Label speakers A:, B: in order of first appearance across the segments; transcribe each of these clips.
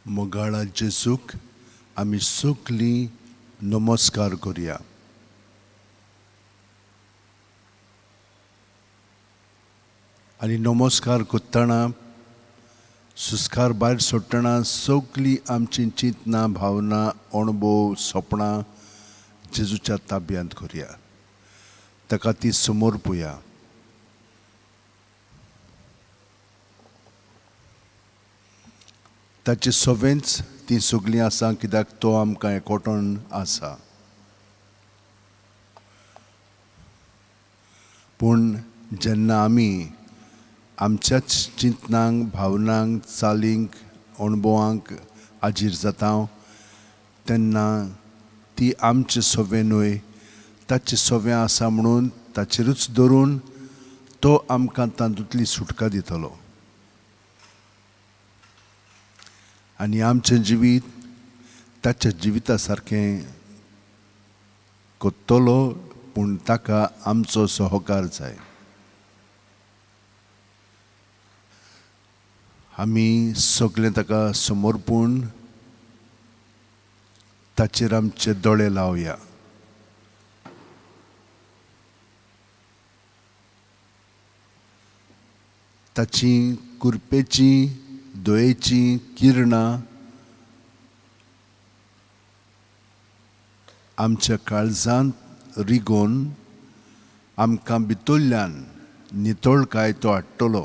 A: मोगाळा जेजूक आमी सगलीं नमस्कार करया. आनी नमस्कार करतना, सुस्कार भायर सोडटना सगलीं आमचीं चिंतनां, भावना, अणभव, सपनां जेजूच्या ताब्यांत करया. ताका ती समर्पुया. ताचे सवेंच ती सगलीं आसा, कित्याक तो आमकां एकवटून आसा. पूण जेन्ना आमी आमच्याच चिंतनांक, भावनांक, चालींक, अणभवांक आजीर जाता तेन्ना ती आमचे सवें न्हय, ताचे सवें आसा म्हणून ताचेरूच धरून तो आमकां तातूंतली सुटका दितलो. आनी आमचें जिवीत ताच्या जिविता सारकें कोत्तलो, पूण ताका आमचो सहकार जाय. आमी सगळें ताका समर्पूण ताचेर आमचे दोळे लावया. ताची कुरपेची, दयेची किरणां आमच्या काळजांत रिगोवन आमकां भितरल्यान नितळकाय तो हाडटलो.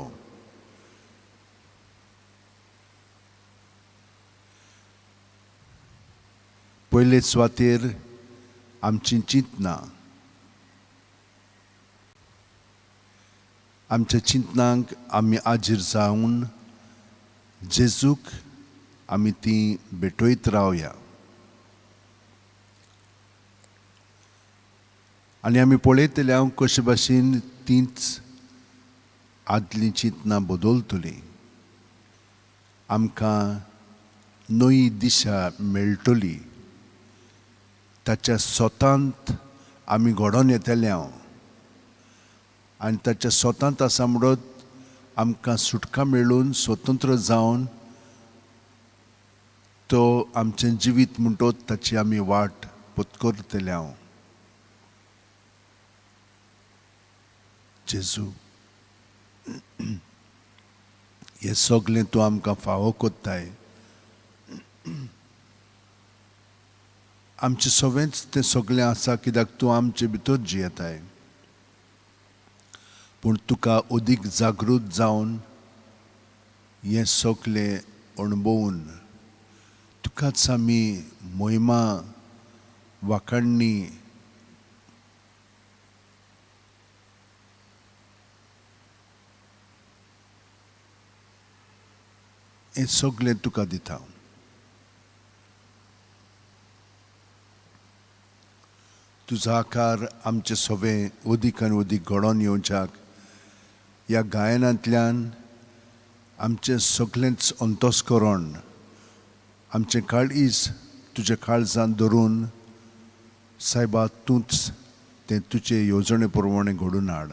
A: पयले सुवातेर आमचीं चिंतनां, आमच्या चिंतनांक आमी आजीर जावन जेजूक आमी ती भेटयत रावया. आनी आमी पळयतले हांव कशे भाशेन तींच आदलीं चिंतनां बदलतलीं, आमकां नवी दिशा मेळटली. ताच्या स्वतांत आमी घडोवन येतले हांव, आनी ताच्या स्वतांत आसा म्हणत आमकां सुटका मेळून स्वतंत्र जावन तो आमचें जिवीत म्हणटोच ताची आमी वाट पत्करतले हांव. जेजू, हें सगळें तूं आमकां फावो कोत्ताय. आमचें सगळेंच तें सगळें आसा, कित्याक तूं आमचे भितर जियेताय. पूण तुका अदीक जागृत जावन हें सगळें अणभवून तुकाच आमी मोहिमा वाखाणणी हें सगळें तुका दिता. तुजो आकार आमचे सवें अदीक आनी अदीक घडोवन येवच्याक ह्या गायनांतल्यान आमचें सगळेंच अंतस्करण, आमचें काळीज तुज्या काळजांत धरून सायबा तूंच तें तुजे येवजणे प्रमाणें घडून हाड.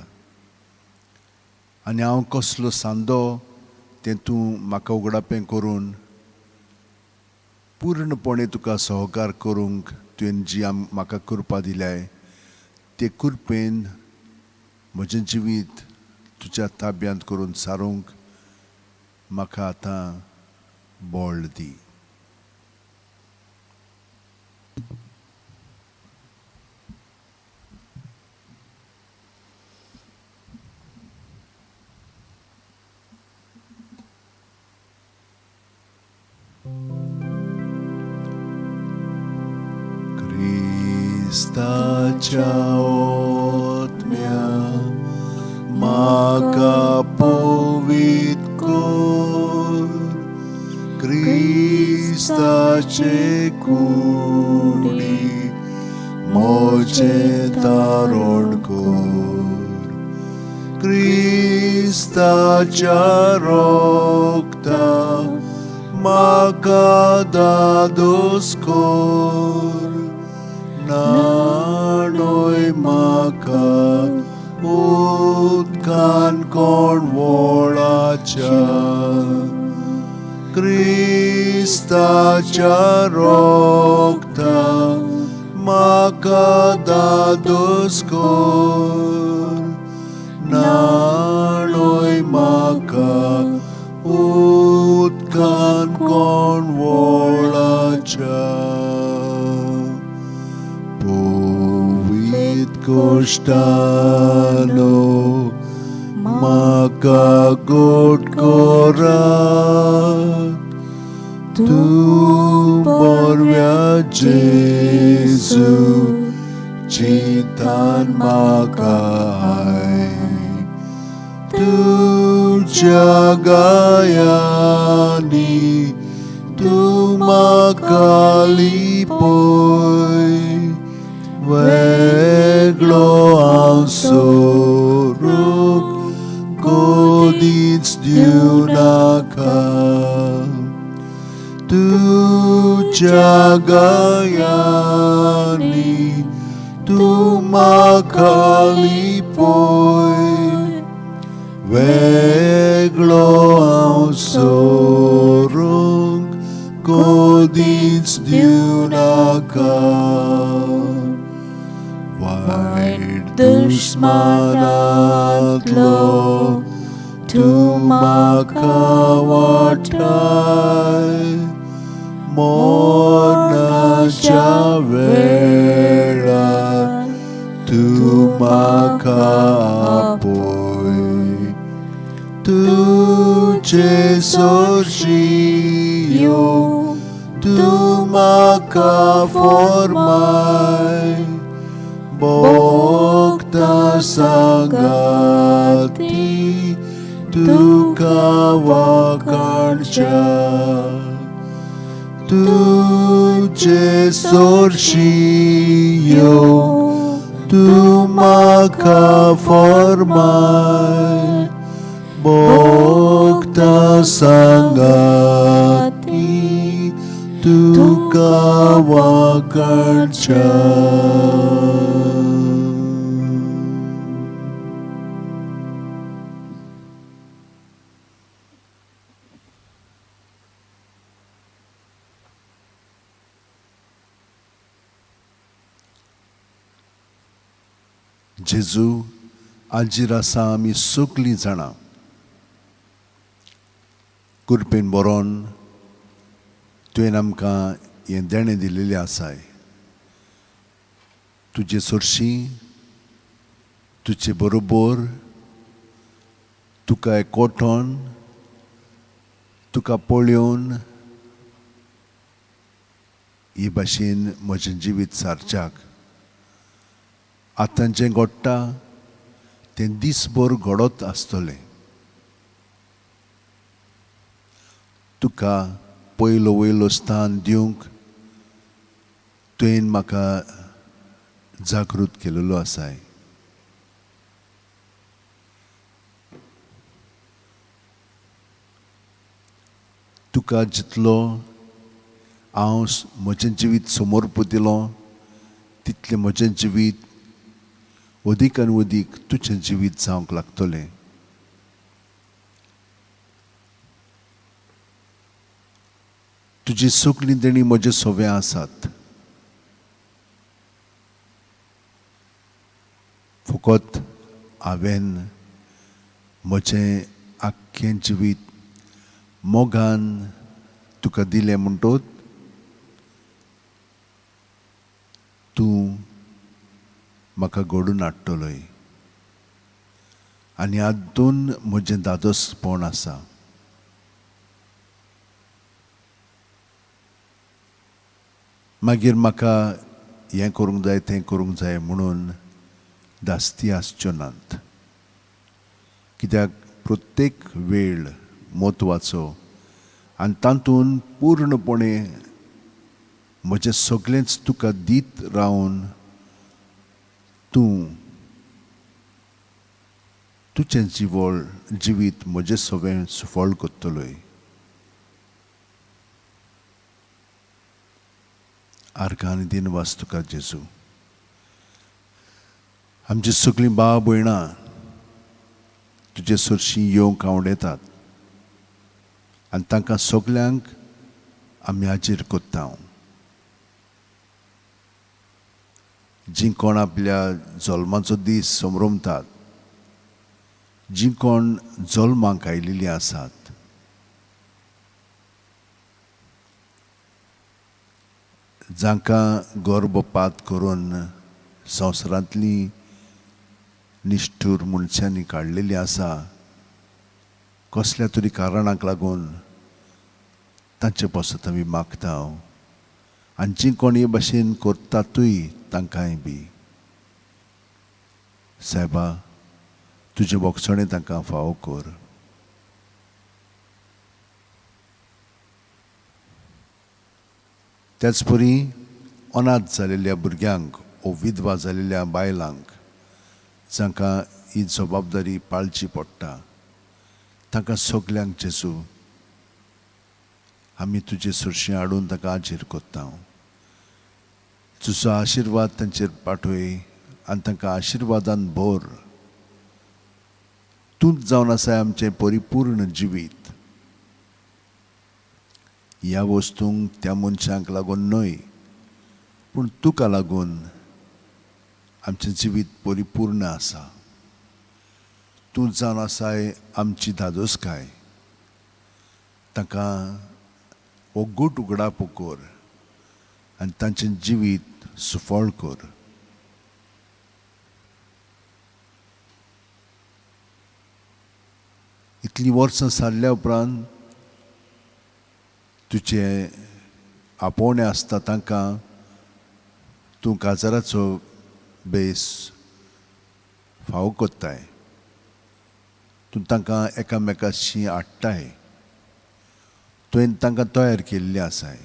A: आनी हांव कसलो सांदो तें तूं म्हाका उगडापें करून पूर्णपणे तुका सहकार करूंक तुवें जी म्हाका कृपा दिल्याय ते कृपेन म्हजें जिवीत तुज्या ताब्यांत करून सारूंक म्हाका आतां बळ दी. क्रिस्ताच्या ओत्म्या म्हाका पवीत कर, क्रिस्ताचे कुडी म्हजें तारण कर, क्रिस्ताच्या रोगता म्हाका दादोस कर, नाणोय म्हाका उदकान कोण वळाच्या, क्रिस्ताच्या रोगता म्हाका दादोस कर न्हाणय म्हाका उदकान कोण वळाच्या पवित्र कोश्टानो म्हाका गोड करात तूं बरव्या जेजू चिंतान म्हाका तुज्या गायांनी तूं म्हाका लिपय वेगळो हांव सोरूंक गोदीच दिवं नाका तुज्या गायांनी तूं म्हाका लिपय वेगळो हांव सोरूंक गोदीच दिवं नाका वायट दुस्मानांतलो तूं म्हाका वाटाय मरणाच्या वेळार तूं म्हाका आपय तुजे सरशीं येवंक तूं म्हाका फॉर्माय भोगता सांगाती तुका वाखाणच्या तुजे सरशीं येवंक तूं म्हाका फॉर्माय भोगता सांगाती तुका वाखाणच्या. जेजू आजीर आसा आमी सगळीं जाणां कृपेन बरोवन तुवें आमकां हें देणें दिलेलें आसाय. तुजे सरशीं तुजे बरोबर तुका एकवटोन तुका पळोवन ही भाशेन म्हजें जिवीत सारच्याक आतां जें घडटा तें दीसभर घडत आसतलें. तुका पयलो वयलो स्थान दिवंक तुवें म्हाका जागृत केलेलो आसाय. तुका जितलो हांव म्हजें जिवीत समर्पतिलो तितलें म्हजें जिवीत अदीक आनी अदीक तुजें जिवीत जावंक लागतलें. तुजी सगळीं देणीं म्हजे सवे आसात. फकत हांवें म्हजें आख्खें जिवीत मोगान तुका दिलें म्हणटोच तूं म्हाका घडून हाडटलोय आनी हातून म्हजें दादोसपण आसा. मागीर म्हाका हें करूंक जाय तें करूंक जाय म्हणून धास्ती आसच्यो नात, कित्याक प्रत्येक वेळ म्हत्वाचो आनी तातूंत पूर्णपणे म्हजें सगळेंच तुका दीत रावन तूं तुजें जिवीत म्हजें सगळें सुफळ करतलोय. आर्गां आनी दिनवास तुका जेजू. आमची सगळीं भाव भयणां तुजे सरशीं येवंक आवडटात. आनी तांकां सगल्यांक आमी हाजीर करता. जीं कोण आपल्या जल्माचो दीस संभ्रमतात, जीं कोण जल्माक आयिल्लीं आसात, जांकां गर्भपात करून संवसारांतलीं निश्ठूर मनशांनी काडलेली आसा, कसल्या तरी कारणाक लागून तांचे पासत आमी मागता. आनी जीं कोण हे भाशेन करतातूय तांकांय बी सायबा तुजें बोगसणें तांकां फावो कर. त्याच परी अनाथ जालेल्या भुरग्यांक ओ विधवा जालेल्या बायलांक जांकां ही जबाबदारी पाळची पडटा तांकां सगल्यांक जेजू आमी तुजे सरशी हाडून तांकां हाजीर करता. तुजो आशिर्वाद तांचेर पाठय आनी तांकां आशिर्वादान भर. तूंच जावन आसा आमचें परिपूर्ण जिवीत. ह्या वस्तूंक त्या मनशांक लागून न्हय पूण तुका लागून आमचें जिवीत परिपूर्ण आसा. तूं जावन आसाय आमची धादोसकाय. तांकां हो गूट उगडापो कर आनी तांचें जिवीत सुफळ कर. इतलीं वर्सां सारल्या उपरांत तुजें आपोवणें आसता तांकां तूं काजाराचो बेस फावो करताय. तूं तांकां एकामेकाशी हाडटाय. तुवें तांकां तयार केल्लें आसाय.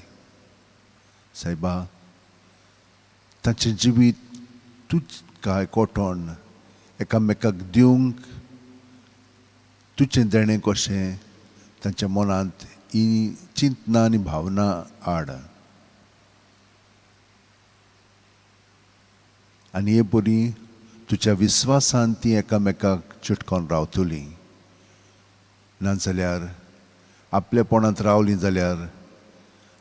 A: सायबा तांचें जिवीत तूंच काय कोटोण एकामेकाक दिवंक तुजें देणें कशें तांच्या मनांत ही चिंतना आनी भावना हाड आनी हे परी तुज्या विस्वासान ती एकामेकाक चिटकोन रावतलीं. नाजाल्यार आपलेपणांत रावलीं जाल्यार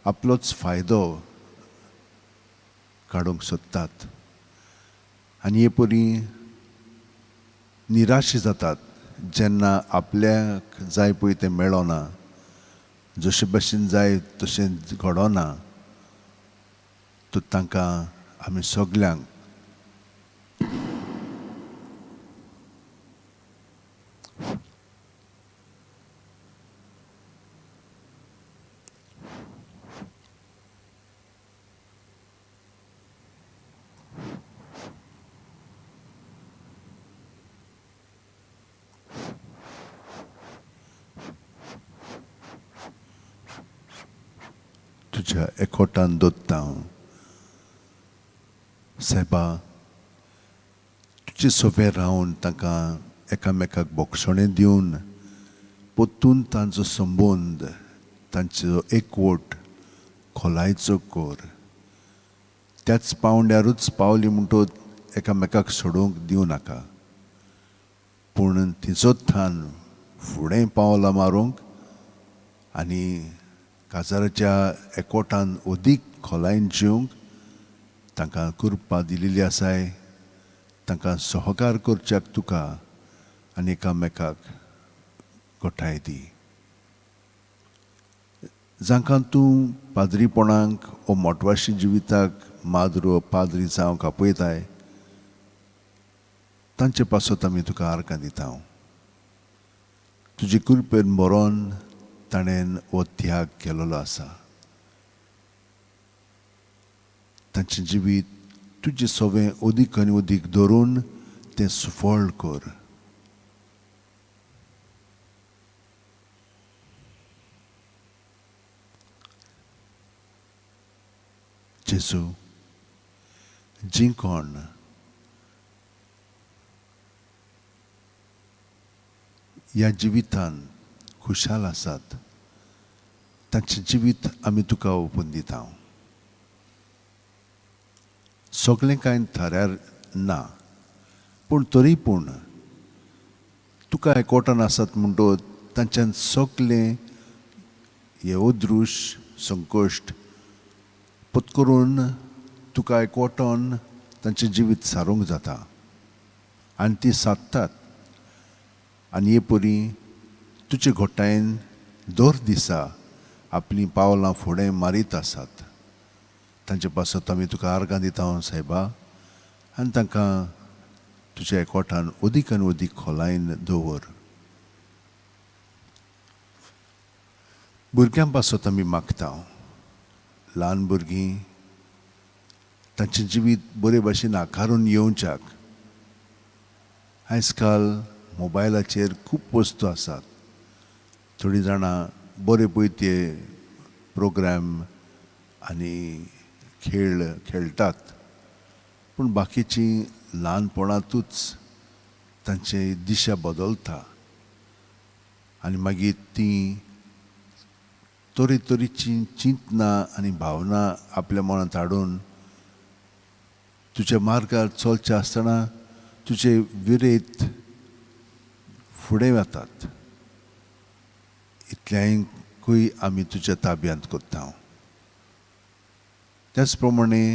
A: आपलोच फायदो काडूंक सोदतात आनी हे परी निराशी जातात जेन्ना आपल्याक जाय पळय तें मेळना, जशे भशेन जाय तशें घडना. तर तांकां आमी सगल्यांक तुज्या एकवटान दवरता. सायबा तुजे सोबे रावन तांकां एकामेकाक बोगसणें दिवन परतून तांचो संबंद तांचो एकवट खोलायचो कर. त्याच पावंड्यारूच पावली म्हणटकच एकामेकाक सोडूंक दिवं नाका, पूण तिचो थान फुडें पावलां मारूंक आनी काजाराच्या एकवटान अदीक खोलायेन जिवंक तांकां कृपा दिलेली आसाय. तांकां सहकार करच्याक तुका आनी एकामेकाक गोठाय दी. जांकां तूं पाद्रीपणाक ओ मोटवाशी जिविताक माद्र ओ पाद्री जावंक आपयताय तांचे पासत आमी तुका आर्गां दिता. तुजे कृपेन बरोवन ताणें हो त्याग केलेलो आसा. तांचें जिवीत तुजें सवें अदीक आनी अदीक धरून तें सुफळ कर. जेजू जीं कोण ह्या जिवितान खुशाल आसात तांचें जिवीत आमी तुका ओपून दिता. सगळें कांय थाऱ्यार ना पूण तरी पूण तुका एकवटान आसात म्हणटकच तांच्यान सगळें हे अदृश्य संकश्ट पत्करून तुका एकवटोन तांचें जिवीत सारूंक जाता आनी ती सादतात आनी हे परी तुजे घोटायेन दर दिसा आपलीं पावलां फुडें मारीत आसात. तांचे पासत आमी तुका आर्गां दिता सायबा आनी तांकां तुज्या एकवटान अदीक आनी अदीक खोलायेन दवर. भुरग्यां पासत आमी मागता, ल्हान भुरगीं तांचें जिवीत बरे भाशेन आकारून येवच्याक आयज काल मोबायलाचेर खूब वस्तू आसात. थोडीं जाणां बरे पळय ते प्रोग्राम आनी खेळ खेळटात, पूण बाकीचीं ल्हानपणांतूच तांची दिशा बदलता आनी मागीर तीं तरेतरेचीं चिंतनां आनी भावना आपल्या मनांत हाडून तुज्या मार्गार चलचें आसतना तुजे विरेत फुडें वतात. इतल्यांकूय आमी तुज्या ताब्यांत करता. त्याच प्रमाणे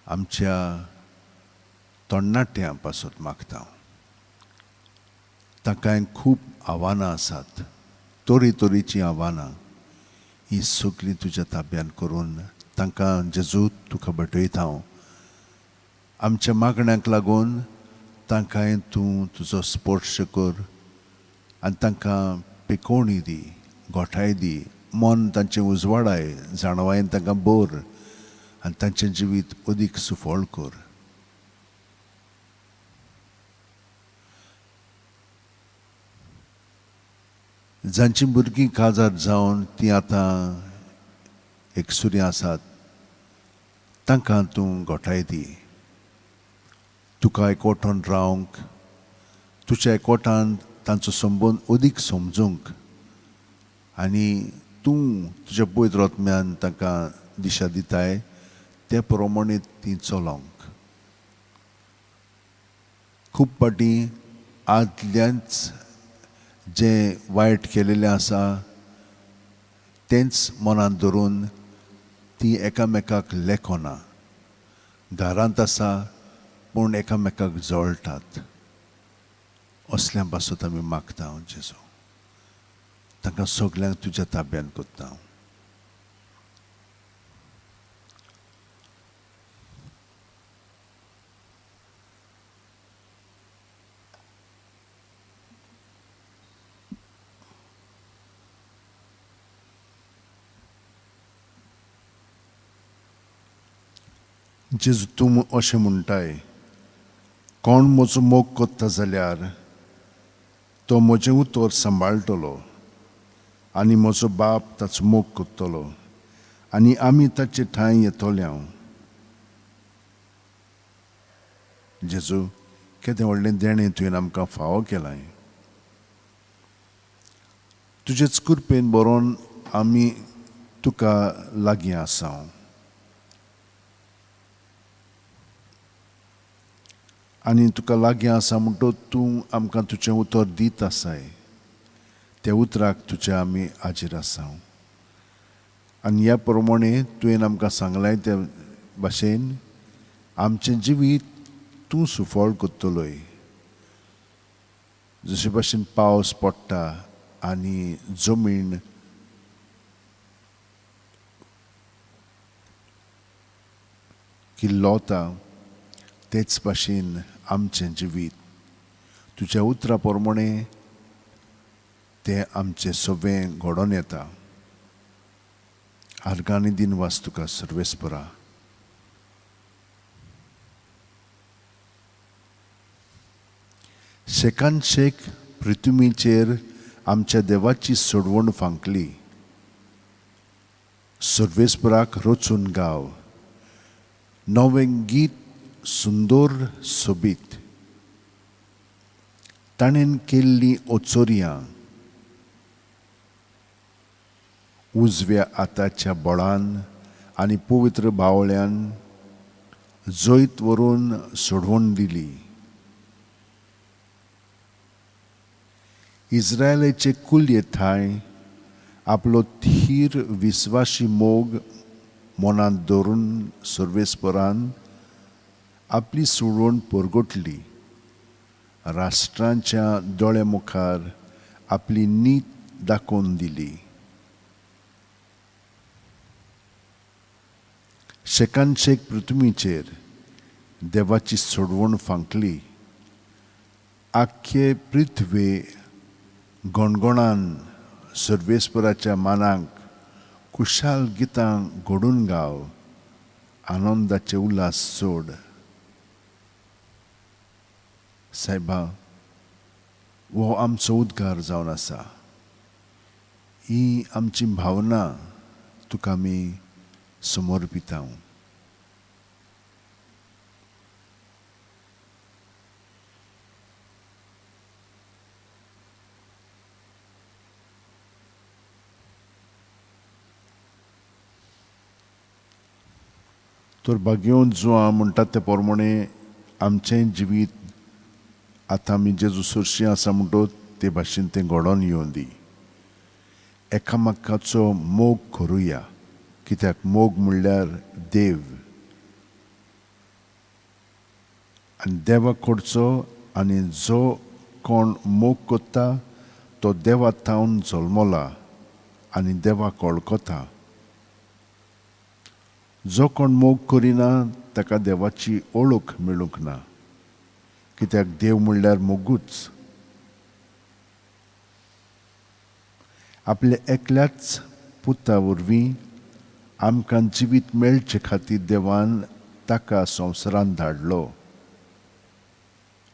A: आमच्या तरणाट्यां पासत मागता, तांकां खूब आव्हानां आसात, तरेतरेचीं आव्हानां, ही सगळीं तुज्या ताब्यांत करून तांकां जेजू तुका भेटयता हांव. आमच्या मागण्यांक लागून तांकांय तूं तुजो स्पर्श कर आनी तांकां पिकोवणी दी, गोठाय दी, मन तांचें उजवाडाय, जाणवायेन तांकां बोर आनी तांचें जिवीत अदीक सुफळ कर. जांचीं भुरगीं काजार जावन तीं आतां एकसुरीं आसात तांकां तूं गोठाय दी, तुका एकवटोन रावंक, तुज्या एकवटान तांचो संबंद अदीक समजूंक आनी तूं तुज्या पवित्र आत्म्यान तांकां दिशा दिताय ते प्रमाणे तीं चलोंक. खूब फावटी आदल्याच जें वायट केलेलें आसा तेंच मनांत धरून तीं एकामेकाक लेखना, घरांत आसा पूण एकामेकाक जळटात. असल्या पासत आमी मागता हांव जेजू, तांकां सगल्यांक तुज्या ताब्यांत करता. जेजू तूं अशें म्हणटाय, कोण म्हजो मोग करता जाल्यार तो म्हजें उतर सांबाळटलो आनी म्हजो बाप ताचो मोग करतलो आनी आमी ताचे ठांय येतले. हांव जेजू, केदें व्हडलें देणें तुवें आमकां फावो केलां. तुजेच कृपेन बरोवन आमी तुका लागीं आसा. आनी तुका लागीं आसा म्हणटो तूं आमकां तुजें उतर दीत आसाय, त्या उतराक तुज्या आमी हाजीर आसा. आनी ह्या प्रमाणे तुवें आमकां सांगलां त्या भाशेन आमचें जिवीत तूं सुफळ करतलोय. जशे भाशेन पावस पडटा आनी जमीन किल्लोता तेच भाशेन आमचें जिवीत तुज्या उतरा प्रमाणे तें आमचें सगळें घडोवन येता. आर्गांनी दिनवास तुका सर्वेस्परा. शेकान शेक पृथ्वीचेर आमच्या देवाची सोडवण फांकली. सर्वेस्पराक रचून गाव नवें गीत सुंदर सोबीत, ताणें केल्लीं ओचोरयां उजव्या हाताच्या बळान आनी पवित्र बावळ्यान जैत व्हरून सोडवण दिली. इस्रायलाचे कुलये ठांय आपलो थीर विस्वाशी मोग मनांत दवरून सर्वेस्परान आपली सोडवण परगटली, राश्ट्रांच्या दोळ्या मुखार आपली नीत दाखोवन दिली. शेकानशेक पृथ्वीचेर देवाची सोडवण फांकली. आख्खे पृथ्वे गणगणान सर्वेस्पराच्या मानाक खुशाल गितां घडून गाव, आनंदाचे उल्हास सोड. सायबा, हो आमचो उद्गार जावन आसा. ही आमची भावना तुका आमी समर्पिता. तर भाग्यवंत जुवां म्हणटात ते प्रमाणे आमचें जिवीत आतां आमी जेजू सरशीं आसा म्हणटो ते भाशेन तें घडोवन येवन दी. एकामेकाचो मोग करुया, कित्याक मोग म्हणल्यार देव आनी देवा कडचो, आनी जो कोण मोग करता तो देवा थावन जल्मला आनी देवाक वळखता. जो कोण मोग करिना ताका देवाची ओळख मेळूंक ना, कित्याक देव म्हणल्यार मोगूच. आपल्या एकल्याच पुता वरवीं आमकां जिवीत मेळचे खातीर देवान ताका संवसारांत धाडलो.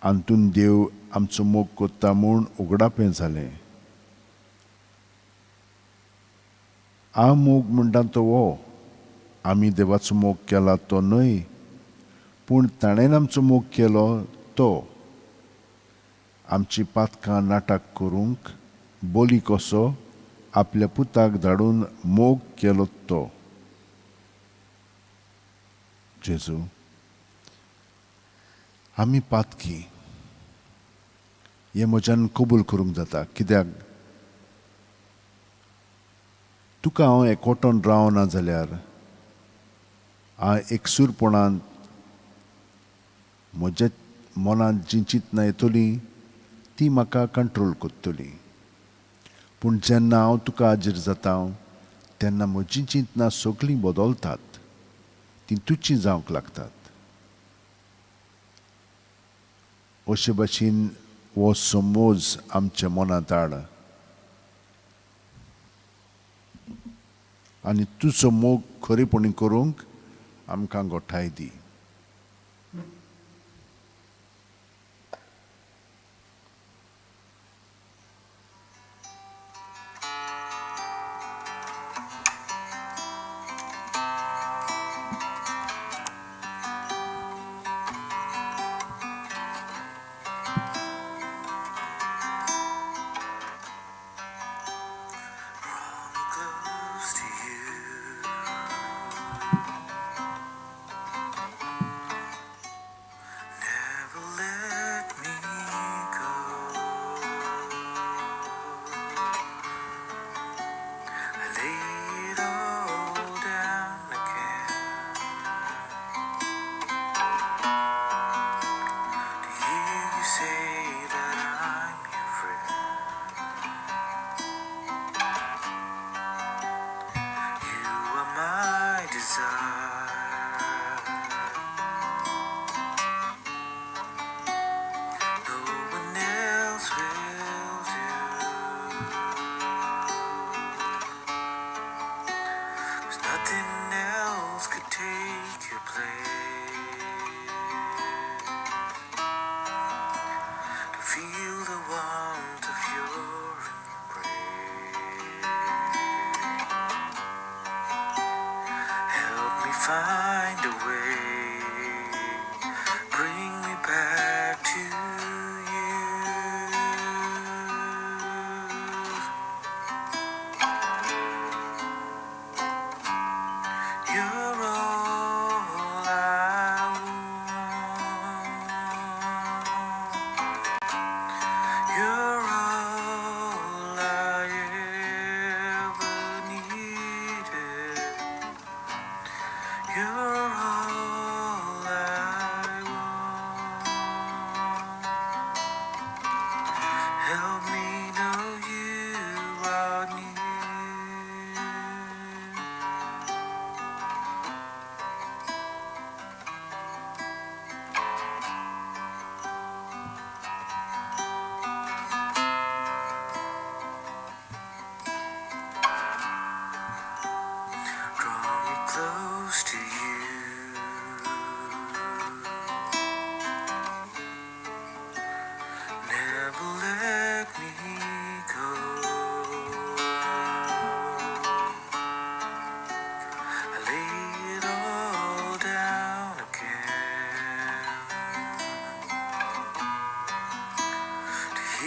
A: आंतून देव आमचो मोग करता म्हूण उगडापें जालें. हांव मोग म्हणटा तो हो, आमी देवाचो मोग केला तो न्हय, पूण ताणें आमचो मोग केलो तो. आमची पातकां नाटक करूंक बोली कसो आपल्या पुताक धाडून मोग केलो तो. जेजू, आमी पातकी हें म्हज्यान कबूल करूंक जाता, कित्याक तुका हांव एकवटून रावना जाल्यार हांव एकसूरपणान म्हज्या मनांत जीं चिंतनां येतलीं ती म्हाका कंट्रोल करतली. पूण जेन्ना हांव तुका हाजीर जाता तेन्ना म्हजीं चिंतनां सगळीं बदलतात, तीं तुजीं जावंक लागतात. अशे भाशेन हो समज आमच्या मनांत हाड आनी तुजो मोग खरेपणी करूंक आमकां गोठाय दी.
B: Close to you. Never let me go. I lay it all down again to hear you say that I'm your friend. You are my desire. No one else will do. 'Cause nothing else could take your place. To feel the warmth of your embrace. Help me find a way. Bring me back to you. You're all I want.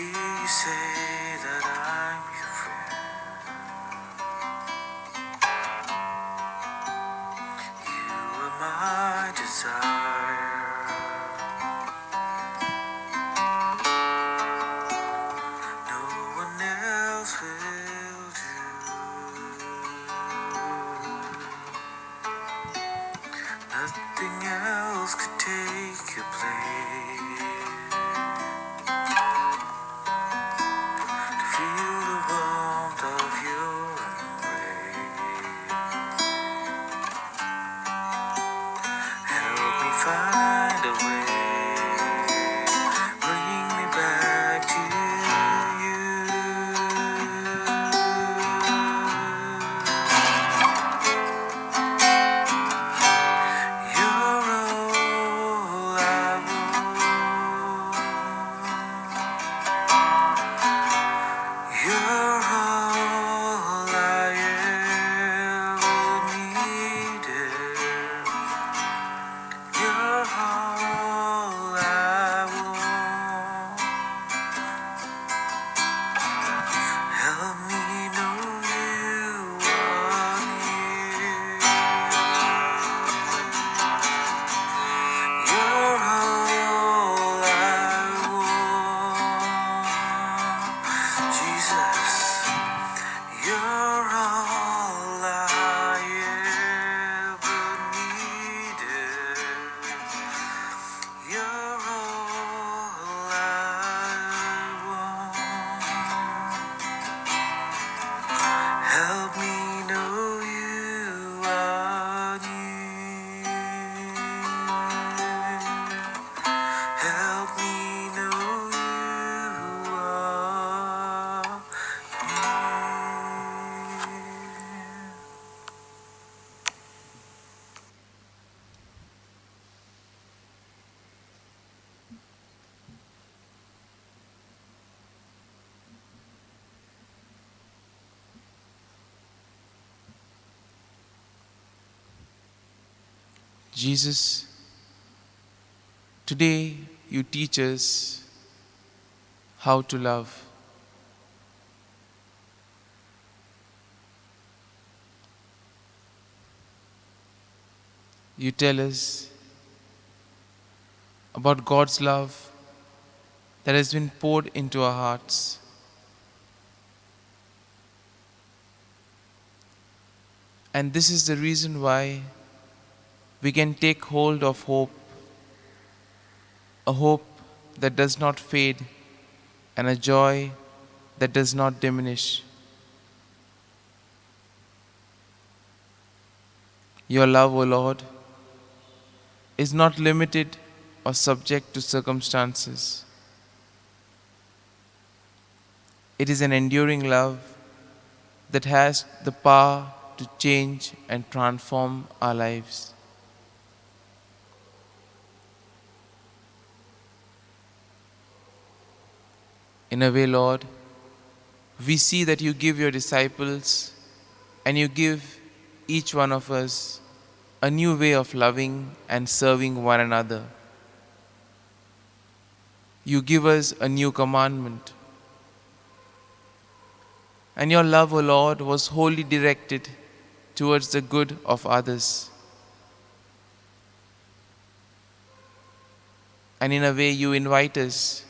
B: Hear you say that I'm your friend. You are my desire. No one else will do. Nothing else could take your place. To feel the warmth of your embrace. Help me find a way. Bring me back to you. You're all I want. You're all I ever needed. You're all I want. Help me know you are near. You're all I want. Jesus, you're all I ever needed. You're all I want. Help me know you are near. Help me know you are near.
C: Jesus, today you teach us how to love. You tell us about God's love that has been poured into our hearts. And this is the reason why we can take hold of hope, a hope that does not fade and a joy that does not diminish. Your love, O Lord, is not limited or subject to circumstances. It is an enduring love that has the power to change and transform our lives. In a way, Lord, we see that you give your disciples and you give each one of us a new way of loving and serving one another. You give us a new commandment. And your love, O Lord, was wholly directed towards the good of others. And in a way, you invite us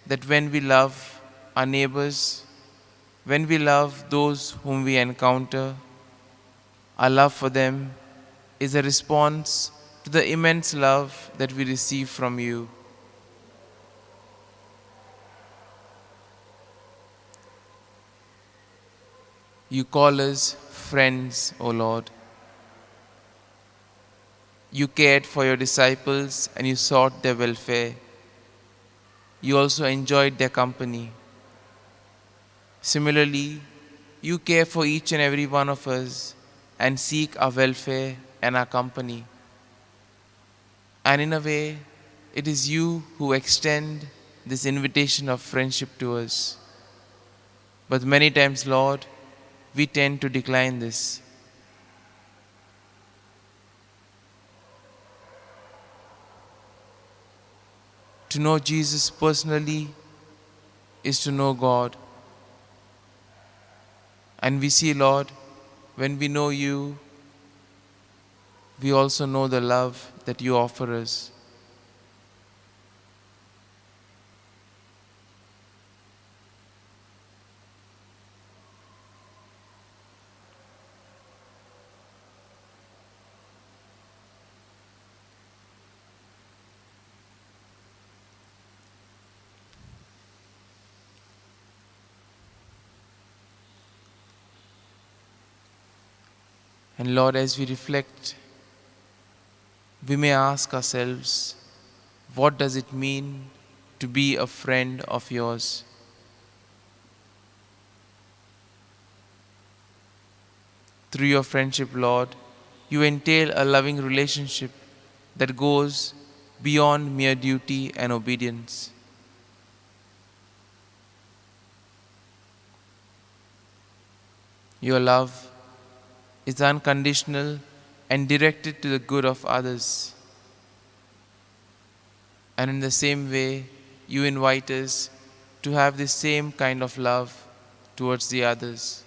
C: that when we love our neighbors, when we love those whom we encounter, our love for them is a response to the immense love that we receive from you. You call us friends, O Lord. You cared for your disciples and you sought their welfare. You also enjoyed their company. Similarly, you care for each and every one of us and seek our welfare and our company. And in a way, it is you who extend this invitation of friendship to us. But many times, Lord, we tend to decline this. To know Jesus personally is to know God. And we see, Lord, when we know you, we also know the love that you offer us. And Lord, as we reflect, we may ask ourselves, what does it mean to be a friend of yours? Through your friendship, Lord, you entail a loving relationship that goes beyond mere duty and obedience. Your love is unconditional and directed to the good of others. And in the same way, you invite us to have the same kind of love towards the others.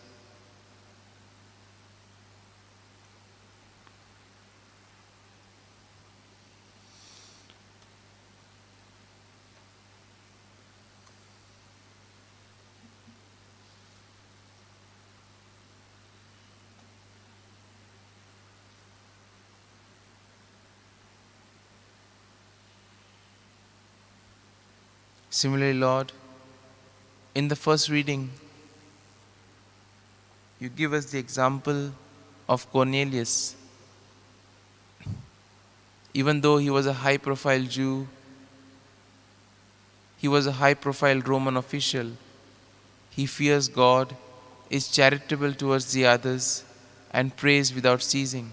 C: Similarly, Lord, in the first reading, you give us the example of Cornelius. Even though he was a high-profile Jew, he was a high-profile Roman official. He fears God, is charitable towards the others, and prays without ceasing.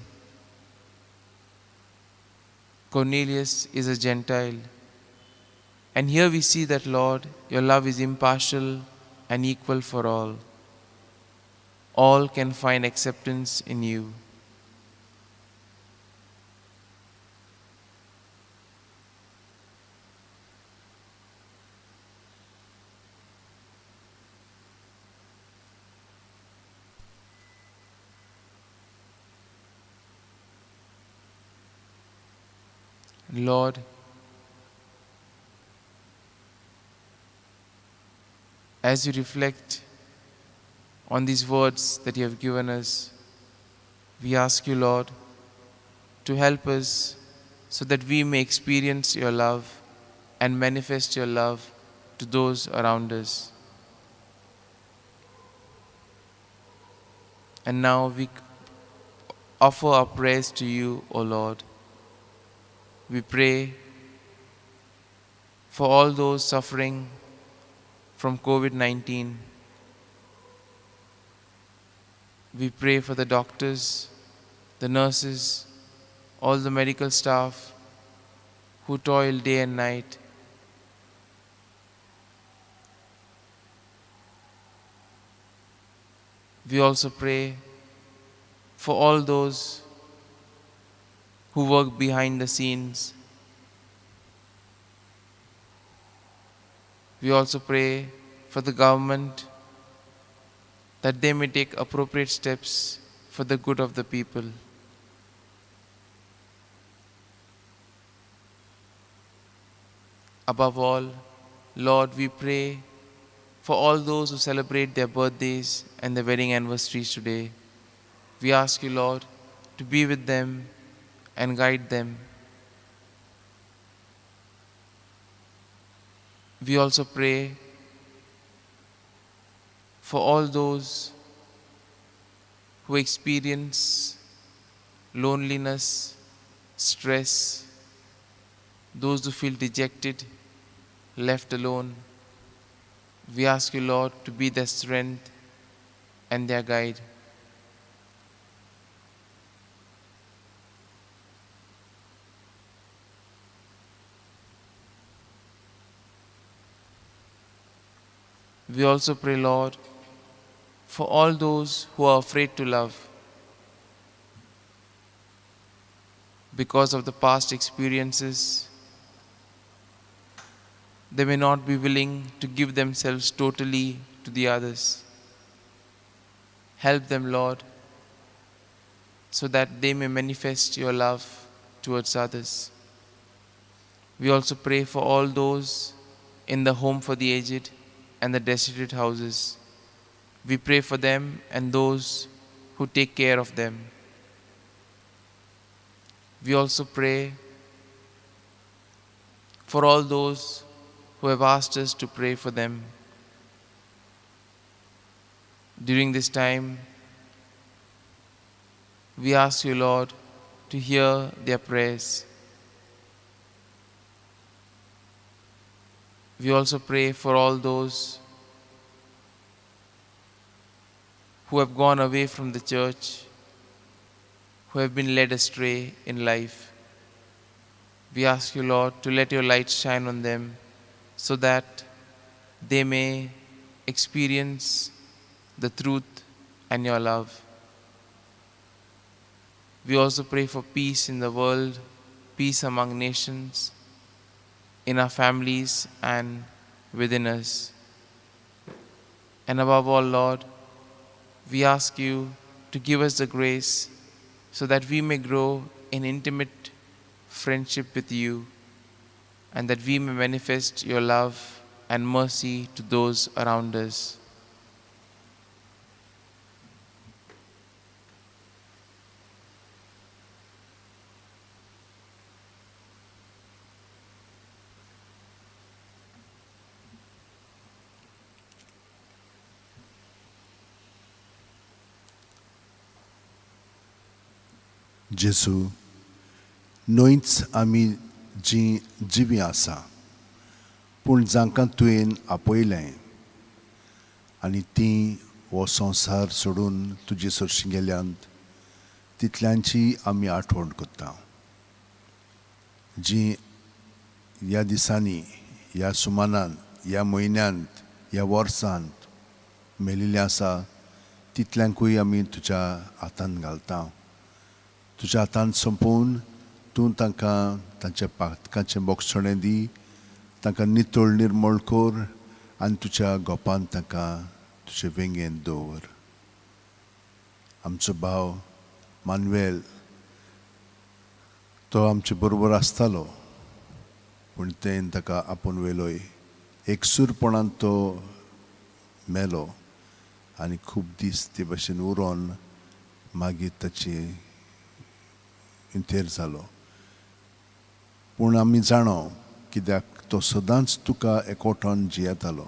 C: Cornelius is a Gentile. And here we see that, Lord, your love is impartial and equal for all. All can find acceptance in you. Lord, as you reflect on these words that you have given us, we ask you, Lord, to help us so that we may experience your love and manifest your love to those around us. And now we offer our prayers to you, O Lord. We pray for all those suffering from COVID-19. We pray for the doctors, the nurses, all the medical staff who toil day and night. We also pray for all those who work behind the scenes. We also pray for the government that they may take appropriate steps for the good of the people. Above all, Lord, we pray for all those who celebrate their birthdays and their wedding anniversaries today. We ask you, Lord, to be with them and guide them. We also pray for all those who experience loneliness, stress, those who feel dejected, left alone. We ask you, Lord, to be their strength and their guide. We also pray, Lord, for all those who are afraid to love because of the past experiences, they may not be willing to give themselves totally to the others. Help them, Lord, so that they may manifest your love towards others. We also pray for all those in the home for the aged and the destitute houses. We pray for them and those who take care of them. We also pray for all those who have asked us to pray for them. During this time, we ask you, Lord, to hear their prayers. We also pray for all those who have gone away from the church, who have been led astray in life. We ask you, Lord, to let your light shine on them so that they may experience the truth and your love. We also pray for peace in the world, peace among nations, in our families and within us. And above all, Lord, we ask you to give us the grace so that we may grow in intimate friendship with you and that we may manifest your love and mercy to those around us.
A: जेजू, न्हयच आमी जीं जिवीं आसा, पूण जांकां तुवें आपयलें आनी तीं हो संवसार सोडून तुजे सरशीं गेल्यांत तितल्यांची आमी आठवण करता. जीं ह्या दिसांनी, ह्या सुमानान, ह्या म्हयन्यांत, ह्या वर्सांत मेलिल्लीं आसा तितल्यांकूय आमी तुज्या हातान घालता. तुज्या हातान सोंपोवन तूं तांकां तांच्या पातकाचें बोगसणें दी, तांकां नितळ निर्मळ कर आनी तुज्या गोपान तांकां तुजे वेंगेंत दवर. आमचो भाव मानवेल तो आमचे बरोबर आसतालो, पूण तें ताका आपोवन व्हेलोय. एकसूरपणान तो मेलो आनी खूब दीस ते भशेन उरोन मागीर ताची इंतेर जालो. पूण आमी जाणो कित्याक तो सदांच तुका एकवटान जियेतालो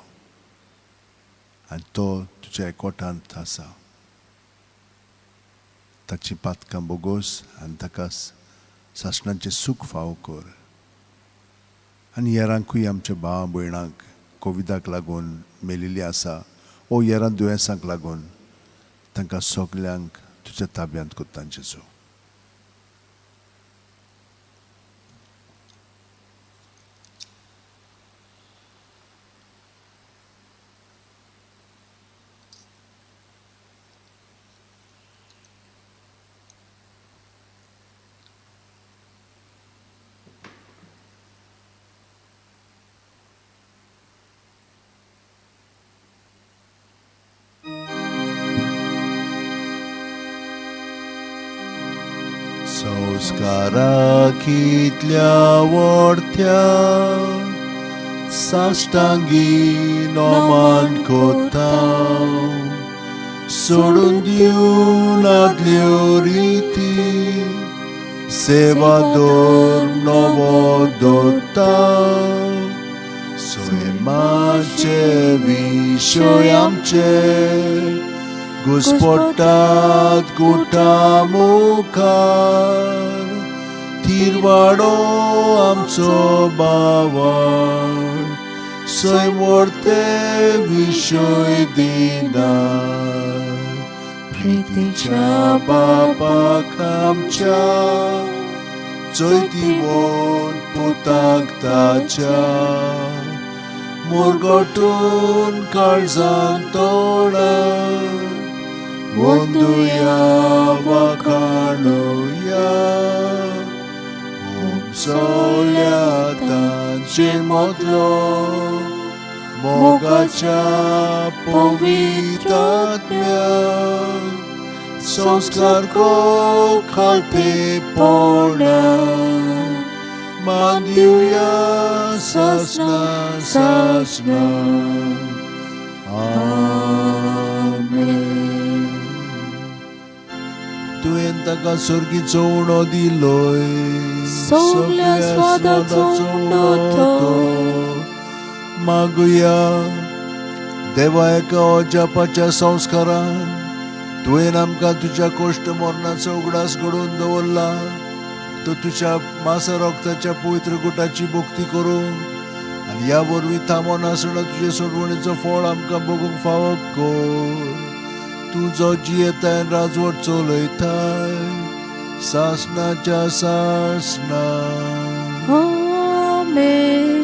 A: आनी तो तुज्या एकवटांत आसा. ताची पातकां बोगोस आनी ताका सासणाचें सूख फावो कर. आनी हेरांकूय आमच्या भाव भयणांक कोविडाक लागून मेलिल्ली आसा ओ हेरां दुयेंसांक लागून तांकां सगल्यांक तुज्या ताब्यांत करता जेजू. संस्कारा कितल्या वोडत्या साश्टांगी नोमान कोता, सोडून दिवन आदल्यो रिती, सेवा धर्म नवो दवरता. सैमाचे विशय आमचे घुस्पटात गुटा मुखार, तिरवाडो आमचो बावळ सैम व्हरते विशय दिना. प्रितीच्या बापाक आमच्या चोयतीवन पुताक ताच्या, मुरगटून काळजान तोडा वंदुया वाखाणुया. ओम सगल्या तांचे मदलो मोगाच्या पवित्र आत्म्यान संस्कार को खालतेपणा मान दिवया सासना सासना. आमेन. तुवें ताका स्वर्गीचो उणो दिलोय,
D: सगल्या स्वादाचो उणो तो.
A: मागुया देवा, एका अजापाच्या संस्कारान तुवें आमकां तुज्या कोश्ट मरणाचो उगडास घडोवन दवरला, तो तुज्या मासा रक्ताच्या पवित्र गुटाची भक्ती करूंक आनी ह्या वरवीं थांबोन आसना तुजे सोडवणीचो फळ आमकां बगूंक फावो कर. तूं जो जियेताय, राजवट चलयताय सासनाच्या सासना.
D: आमेन.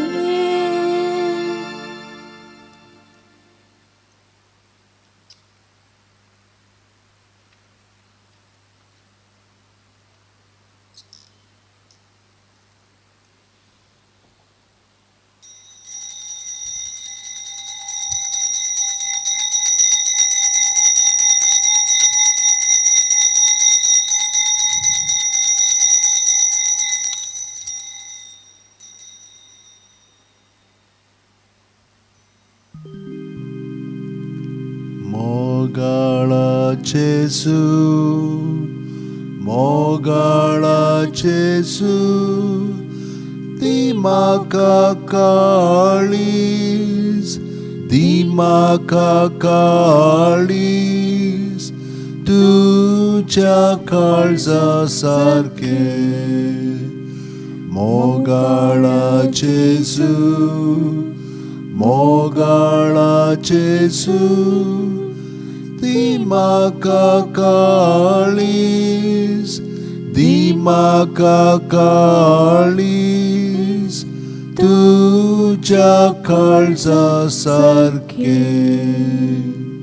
A: मोगाळा जेजू, मोगाळा जेजू, दी म्हाका काळीज, दी म्हाका काळीज तुज्या काळजा सारकें. मोगाळा जेजू, मोगाळा जेजू, दी म्हाका काळीज, दी म्हाका काळीज तुज्या काळजा सारकें.